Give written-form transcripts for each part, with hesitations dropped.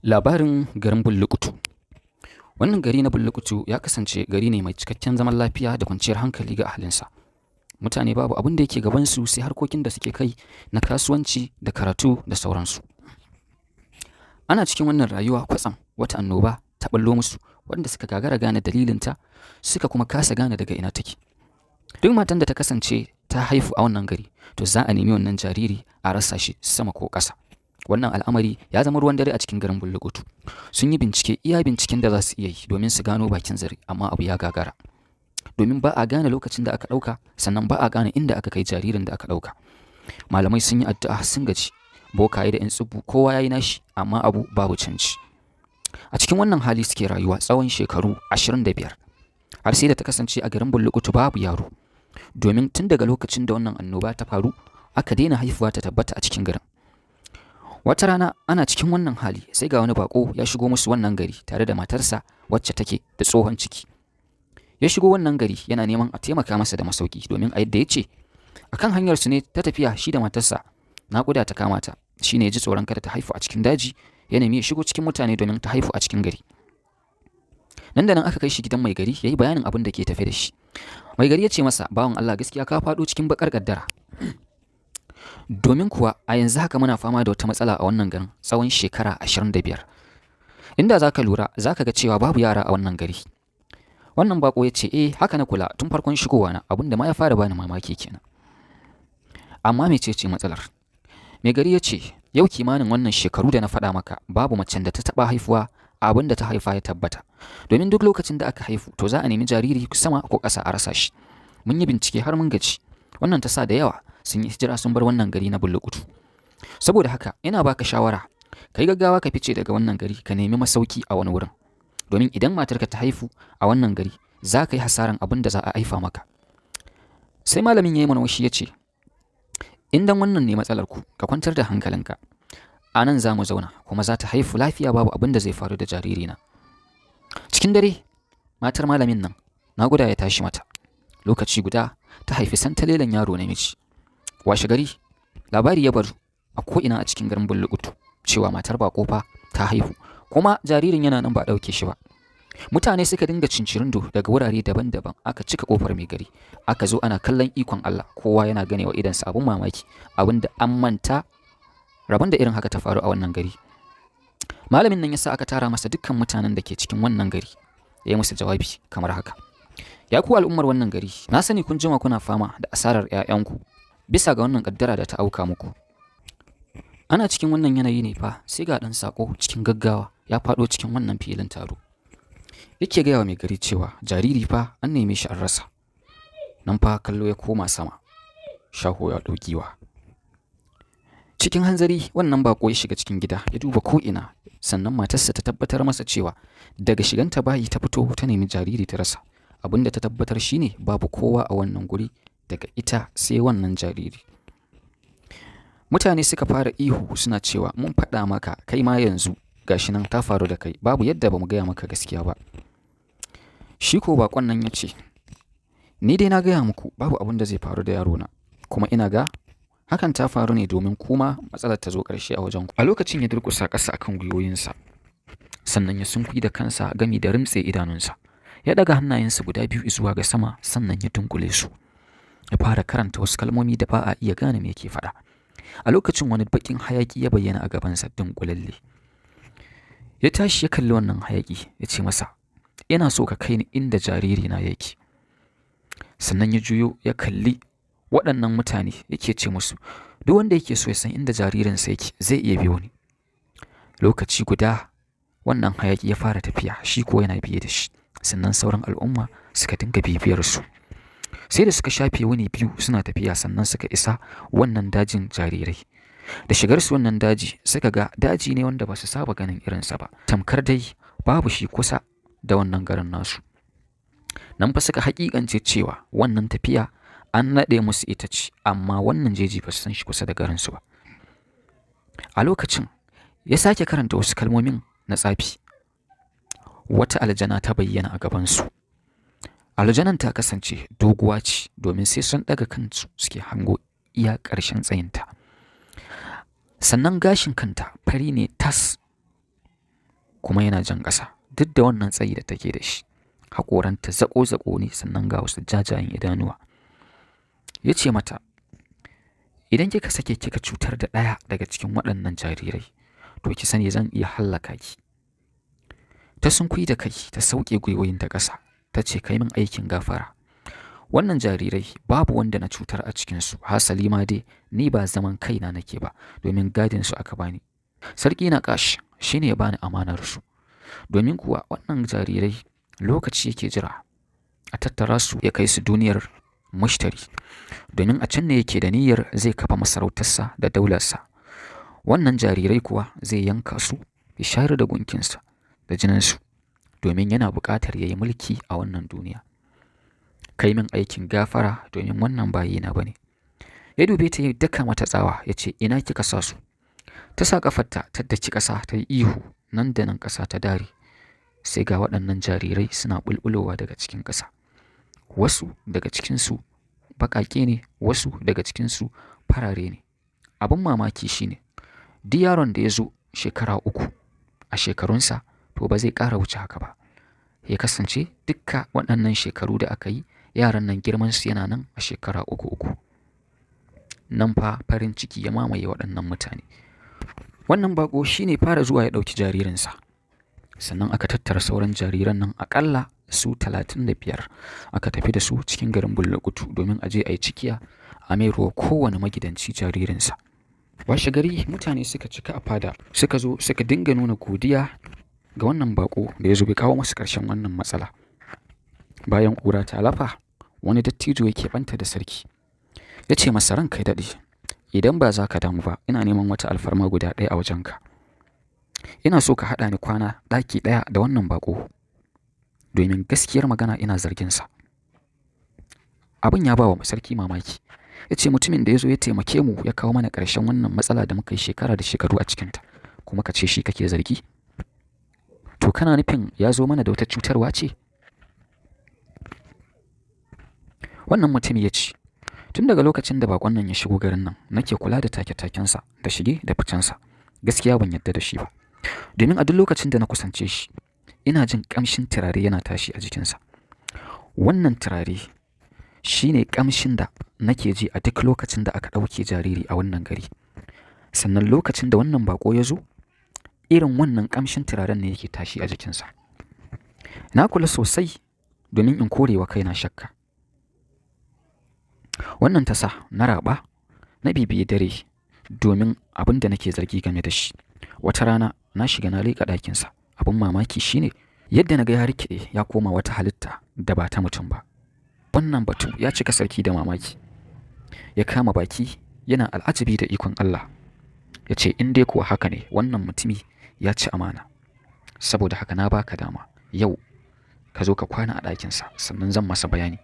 Labarin garin Bullukutu. Wannan gari na Bullukutu ya kasance gari ne mai cikakken zaman lafiya da kwanciyar hankali ga ahalinsa. Mutane babu abin da yake gabansu sai harkokin da suke kai na kasuwanci da karatu da sauransu. Ana cikin wannan rayuwa, kwatsam wata annoba ta ɓallo musu wanda suka gagara gane dalilinta, suka kuma kasa gane daga ina take. Duk matan da ta kasance ta haifu a wannan gari, to za a nemi wannan jariri a rasa shi sama ko ƙasa. Wannan al'amari ya zama ruwan dare a cikin garin Bullukutu. Sun yi bincike iya binciken da za su iya yi domin su gano bakin zare, amma abu ya gagara. Domin ba a gane lokacin da aka ɗauka, sannan ba a gane inda aka kai jaririn da aka ɗauka. Malamai sun yi addu'a sun gaji, bokaye da 'yan tsibbu kowa ya yi nashi, amma abu babu canji. A cikin wannan hali suke rayuwa tsawon shekaru 25, har sai da ta kasance a garin Bullukutu babu yaro. Domin tun daga lokacin da wannan annoba ta faru, aka daina haifuwa ta tabbata a cikin garin. Wata rana ana cikin wannan hali, sai ga wani bako ya shigo musu wannan gari tare da matarsa wacce take da tsohon ciki. Ya shigo wannan gari yana neman a taimaka masa da masauki, domin a yadda ya ce, a kan hanyarsu ne ta tafiya shi da matarsa naƙuda ta kama ta, shi ne ya ji tsoron kada ta haifu a cikin daji, ya nemi ya shigo cikin mutane domin ta haifu a cikin gari. Nan da nan aka kai shi gidan mai gari, ya yi bayanin abin da ke tafe da shi. Mai gari ya ce masa, "Bawan Allah, gaskiya ka faɗo cikin baƙar ƙaddara. Domin kuwa a yanzu haka muna fama da wata matsala a wannan garin tsawon shekara 25. Inda za ka lura, za ka ga cewa babu yara a wannan gari." Wannan bako ya ce, "Eh, haka na kula tun farkon shigowa na, abin da ma ya fara bani mamaki kenan. Amma mecece matsalar?" Mai gari ya ce, "Yau kimanin wannan shekaru da na faɗa maka, babu macen da ta taɓa haifuwa abin da ta haifa ya tabbata. Domin duk lokacin da aka haifu, to za a nemi jariri sama ko ƙasa a rasa shi. Mun yi bincike har mun gaji. Wannan ta sa da yawa sun yi hijira sun bar wannan gari na Bullukutu. Saboda haka ina baka shawara, ka yi gaggawa ka fice daga wannan gari, ka nemi masauki a wani wurin. Domin idan matarka ta haifu a wannan gari, za ka yi hasaran abin da za a haifa maka." Sai malamin ya yi murmushi ya ce, "In dan wannan ne matsalar ku, ka kwantar da hankalinka. A nan za mu zauna, kuma za ta haifu lafiya, babu abin da zai faru da jaririna." Cikin dare, matar malamin nan naƙuda ya tashi mata. Lokaci guda ta haifi santalelen yaro namiji. Washe gari, labari ya bazu a ko'ina a cikin garin Bullukutu cewa matar baƙo fa ta haihu, kuma jaririn yana nan ba a ɗauke shi ba. Mutane suka dinga cincirindo daga wurare daban-daban, aka cika ƙofar mai gari. Aka zo ana kallon ikon Allah, kowa yana ganewa idonsa abin mamaki, abin da an manta rabon da irin haka ta faru a wannan gari. Malamin nan ya sa aka tara masa dukkan mutanen da ke cikin wannan gari. Ya yi musu jawabi kamar haka. "Ya ku al'ummar wannan gari, na sani kun jima kuna fama da asarar 'ya'yanku bisa ga wannan ƙaddara da ta auka muku." Ana cikin wannan yanayi ne fa sai ga ɗan saƙo cikin gaggawa ya faɗo cikin wannan filin taro. Yake gaya wa mai gari cewa jariri fa an neme shi an rasa. Nan fa kallo ya koma sama, shaho ya ɗau giwa. Cikin hanzari wannan baƙo ya shiga cikin gida ya duba ko'ina, sannan matarsa ta tabbatar masa cewa daga shiganta bayi ta fito ta nemi jariri ta rasa. Abin da ta tabbatar shine babu kowa a wannan guri daga ita sai wannan jariri. Mutane suka fara ihu suna cewa, "Mun faɗa maka, kai ma yanzu gashi nan ta faru da kai, babu yadda ba mu gaya maka gaskiya ba." Shi ko baƙon nan ya ce, "Ni dai na gaya muku babu abin da zai faru da yarona, kuma ina ga hakan ta faru ne domin kuma matsalar ta zo ƙarshe a wajen ku." A lokacin ya durƙusa ƙasa akan gwiwoyinsa, sannan ya sunkuyi da kansa gami da rimtse idanunsa. Ya ɗaga hannayensa guda biyu zuwa ga sama, sannan ya dunkule su. Ya fara karanta wasu kalmomi da ba a iya gane me yake faɗa. A lokacin wani baƙin hayaƙi ya bayyana a gabansa dunkulalle. Ya tashi ya kalli wannan hayaƙi ya ce masa, "Ina so ka kai ni inda jaririna yake." Sannan ya juyo ya kalli waɗannan mutane yake ce musu, "Duk wanda yake so ya san inda jaririnsa yake, zai iya biyo ni." Lokaci guda wannan hayaƙi ya fara tafiya, shi ko yana biye da shi. Sannan sauran al'umma suka dinga bibiyar su. Sai da suka shafe wuni 2 suna tafiya, sannan suka isa wannan dajin jarirai. Da shigar su wannan daji, suka ga daji ne wanda ba su saba ganin irinsa ba. Tamkar dai babu shi kusa da wannan garin nasu. Nan fa suka haƙiƙance cewa wannan tafiya an naɗe musu ita ce, amma wannan jeji ba su san shi kusa da garinsu ba. A lokacin ya sake karanta wasu kalmomin na tsafi. Wata aljana ta bayyana a gabansu. Aljanan ta kasance doguwa ce, domin sai sun ɗaga kansu suke hango iya ƙarshen tsayinta. Sannan gashin kanta fari ne tas. Kuma yana jan ƙasa duk da wannan tsayi da take da shi. Haƙoranta zaƙo-zaƙo ne, sannan ga wasu jajayen idanuwa. Ya ce mata, "Idan kika sake kika cutar da ɗaya daga cikin waɗannan jarirai, to ki sani zan iya hallaka ki." Ta sunkuyi da kai, ta sauke gwiwoyinta ƙasa, ta ce, "Kai min aikin gafara. Wannan jarirai babu wanda na cutar a cikinsu, hasali ma dai ni ba zaman kaina nake ba, domin gadin su aka bani. Sarki Naƙash shi ne ya bani amanar su, domin kuwa wannan jarirai lokaci yake jira a tattara su ya kai su duniyar Mushtari, domin a can ne yake da niyyar zai kafa masarautarsa da daularsa. Wannan jarirai kuwa zai yanka su ya shayar da gunkinsa da jininsu, domin yana buƙatar ya yi mulki a wannan duniya. Kai min aikin gafara, domin wannan ba yina ba ne." Ya dube ta, ya daka mata tsawa, ya ce, "Ina kika sa su?" Ta sa ƙafarta ta daki ƙasa, ta yi ihu. Nan da nan ƙasa ta dare, sai ga waɗannan jarirai suna bulbulowa daga cikin ƙasa. Wasu daga cikinsu baƙaƙe ne, wasu daga cikinsu farare ne. Abin mamaki shine duk yaron da ya zo shekara 3 a shekarunsa, to ba zai ƙara wuce haka ba. Ya kasance dukka waɗannan shekaru da aka yi, yaran nan girmansu yana nan a shekara uku uku. Nan fa farin ciki ya mamaye waɗannan mutane. Wannan baƙo shine fara zuwa ya ɗauki jaririnsa. Sannan aka tattara sauran jariran nan aƙalla su 35, aka tafi da su cikin garin Bullukutu domin a je a yi cikiya a mairowa kowane magidanci jaririnsa. Washe gari mutane suka cika a fada, suka zo suka dinga nuna godiya ga wannan baƙo da ya zo bai kawo masu ƙarshen wannan matsala. Bayan ƙura ta lafa, wani dattijo ya keɓanta da sarki. Ya ce masa, "Ranka ya daɗe, idan ba za ka damu ba, ina neman wata alfarma guda ɗaya a wajenka. Ina so ka haɗa ni kwana ɗaki ɗaya da wannan baƙo, domin gaskiyar magana ina zarginsa." Abin ya ba wa sarki mamaki. Ya ce, "Mutumin da ya zo ya taimake mu, ya kawo mana ƙarshen wannan matsala da muka yi shekara da shekaru a cikinta, kuma ka ce shi kake zargi? To kana nufin ya zo mana da wata cutarwa ce?" Wannan mutum ya ce, "Tun daga lokacin da baƙon nan ya shigo garin nan, nake kula da take-takensa da shige da ficensa. Gaskiya ban yarda da shi ba. Domin a duk lokacin da na kusance shi, ina jin ƙamshin turare yana tashi a jikinsa. Wannan turare shi ne ƙamshin da nake ji a duk lokacin da aka ɗauke jariri a wannan gari. Sannan lokacin da wannan baƙo ya zo, irin wannan ƙamshin turaren ne yake tashi a jikinsa. Na kula sosai domin in kore wa kaina shakka. Wannan ta sa na raɓa, na bibiyi dare domin abin da nake zargi game da shi. Wata rana na shiga na leƙa ɗakinsa. Abin mamaki shine yadda na ga ya rikide ya koma wata halitta da ba ta mutum ba." Wannan batu ya cika sarki da mamaki. Ya kama baki yana al'ajabi da ikon Allah. Ya ce, "In dai kuwa haka ne, wannan mutumi ya ci amana. Saboda haka na baka dama yau ka zo ka kwana a ɗakinsa, sannan zan masa bayani."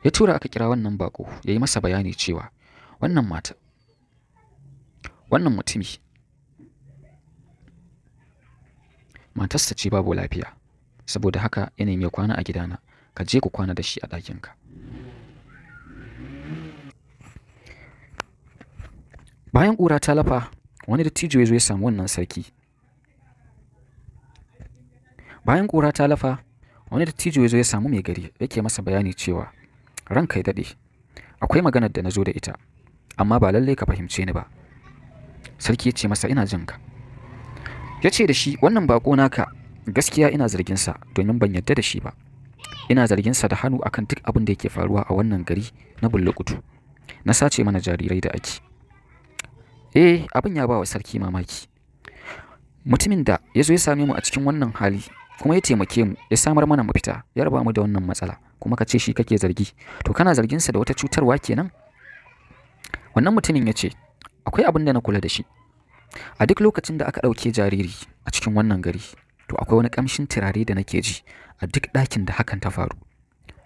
Ya tura aka kira wannan baƙo, ya yi masa bayani cewa wannan mata, wannan mutumi matarsa ce babu lafiya, saboda haka ya nemi ya kwana a gidana, ka je ku kwana da shi a ɗakinka. Bayan ƙura ta lafa, wani dattijo ya zo ya samu wannan sarki. Bayan ƙura ta lafa, wani dattijo ya zo ya samu mai gari, yake masa bayani cewa, "Ranka ya daɗe, akwai maganar da na zo da ita, amma ba lallai ka fahimce ni ba." Sarki ya ce masa, "Ina jin ka." Ya ce da shi, "Wannan baƙo naka, gaskiya ina zarginsa, domin ban yarda da shi ba. Ina zarginsa da hannu akan duk abin da yake faruwa a wannan gari na Bullukutu, na sace mana jarirai da ake." Eh, abin ya ba wa sarki mamaki. Mutumin da ya zo ya same mu a cikin wannan hali, kuma ya taimake mu, ya samar mana mafita, ya raba mu da wannan matsala, kuma ka ce shi kake zargi. To kana zarginsa da wata cutarwa kenan? Wannan mutumin ya ce, "Akwai abin da na kula da shi. A duk lokacin da aka ɗauke jariri a cikin wannan gari, to akwai wani ƙamshin turare da nake ji a duk ɗakin da hakan ta faru.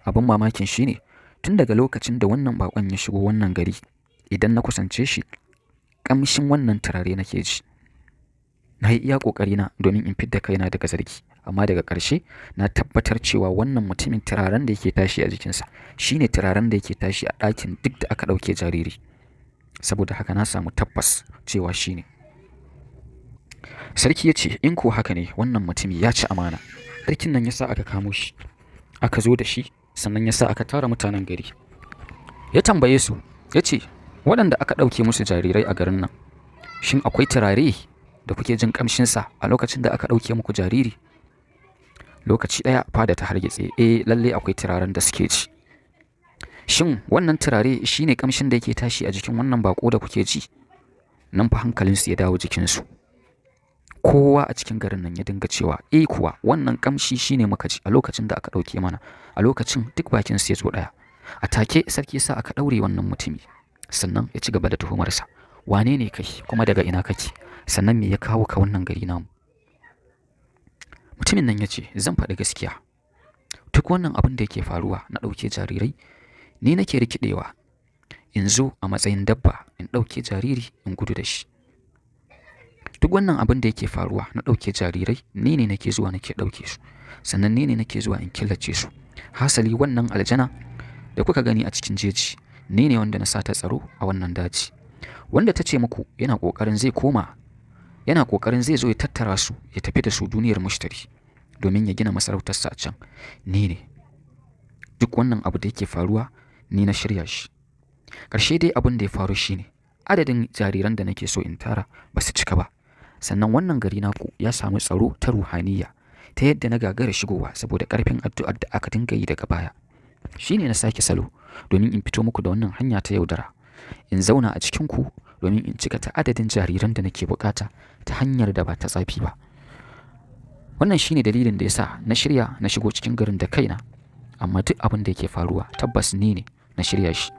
Abin mamakin shi ne, tun daga lokacin da wannan baƙon ya shigo wannan gari, idan na kusance shi, ƙamshin wannan turare nake ji. Na yi iya ƙoƙarina domin in fidda kaina daga zargi, amma daga ƙarshe na tabbatar cewa wannan mutumin, turaren da yake tashi a jikinsa shine turaren da yake tashi a ɗakin duk da aka ɗauke jariri. Saboda haka na samu tabbas cewa shi ne." Sarki ya ce, "In ko haka ne, wannan mutumi ya ci amana." Sarkin nan ya sa aka kamo shi, aka zo da shi, sannan ya sa aka tara mutanen gari. Ya tambaye su, ya ce, "Waɗanda aka ɗauke musu jarirai a garin nan, shin akwai turare da kuke jin ƙamshinsa a lokacin da aka ɗauke muku jariri?" Lokaci ɗaya fada ta hargitse, eh, lalle akwai turaren da suke ji. "Shin wannan turare shine ƙamshin da yake tashi a jikin wannan baƙo da kuke ji?" Nan fa hankalinsu ya dawo jikinsu. Kowa a cikin garin nan ya dinga cewa, "Eh kuwa, wannan ƙamshi shine muka ji a lokacin da aka ɗauke mana." A lokacin duk bakinsu ya zo ɗaya. A take sarki sa aka ɗaure wannan mutumi, sannan ya ci gaba da tuhumarsa. "Wane ne kai, kuma daga ina kake? Sannan me ya kawo ka wannan gari namu?" Mutumin nan ya ce, "Zan faɗi gaskiya. Duk wannan abin da yake faruwa na ɗauke jarirai, ni nake rikidewa in zo a matsayin dabba in ɗauke jariri in gudu da shi. Duk wannan abin da yake faruwa na ɗauke jarirai, ni ne nake zuwa nake ɗauke su, sannan ni ne nake zuwa in killace su. Hasali wannan aljana da kuka gani a cikin jeji, ni ne wanda na sa ta tsaro a wannan daji. Wanda ta ce muku yana ƙoƙarin zai koma, yana ƙoƙarin zai zo ya tattara su ya tafi da su duniyar Mushtari domin ya gina masarautarsa a can, ni ne. Duk wannan abu da yake faruwa, ni na shirya shi. Ƙarshe dai abin da ya faru shine adadin jariran da nake so in tara ba su cika ba. Sannan wannan gari naku ya samu tsaro ta ruhaniya ta yadda na gagara shigowa saboda ƙarfin addu'ar da aka dinga yi daga baya. Shine na sake salo domin in fito muku da wannan hanya ta yaudara. In zauna a cikinku domin in cika ta adadin jariran da nake bukata ta hanyar da ba ta tsafi ba. Wannan shine dalilin da ya sa na shirya na shigo cikin garin da kaina. Amma duk abin da yake faruwa tabbas ni ne na shirya shi.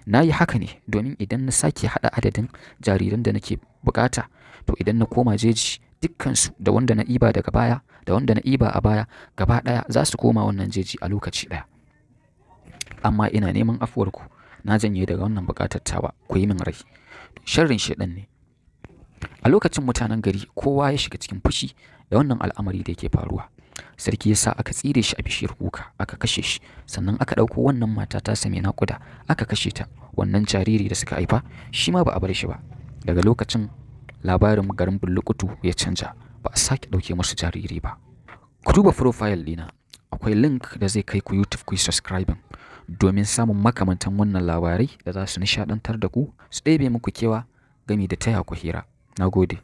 Na yi haka ne domin idan na sake haɗa adadin jariran da nake bukata, to idan na koma jeji, dukkansu, da wanda na iba daga baya da wanda na iba a baya, gaba ɗaya za su koma wannan jeji a lokaci ɗaya. Amma ina neman afuwarku, na janye daga wannan buƙatar tawa, ku yi min rai. Sharrin shaiɗan ne." A lokacin mutanen gari kowa ya shiga cikin fushi da wannan al'amari da yake faruwa. Sarki ya sa aka tsire shi a bishiyar kuka, aka kashe shi, sannan aka ɗauko wannan mata ta mai naƙuda aka kashe ta. Wannan jariri da suka haifa shi ma ba a bar shi ba. Daga lokacin labarin garin Bullukutu ya canja, ba a sake ɗauke musu jariri ba. Ku duba profile ɗina, akwai link da zai kai ku YouTube ku yi subscribing domin samun makamantan wannan labarai da za su nishaɗantar da ku, su ɗebe muku kewa gami da taya ku hira. Na gode.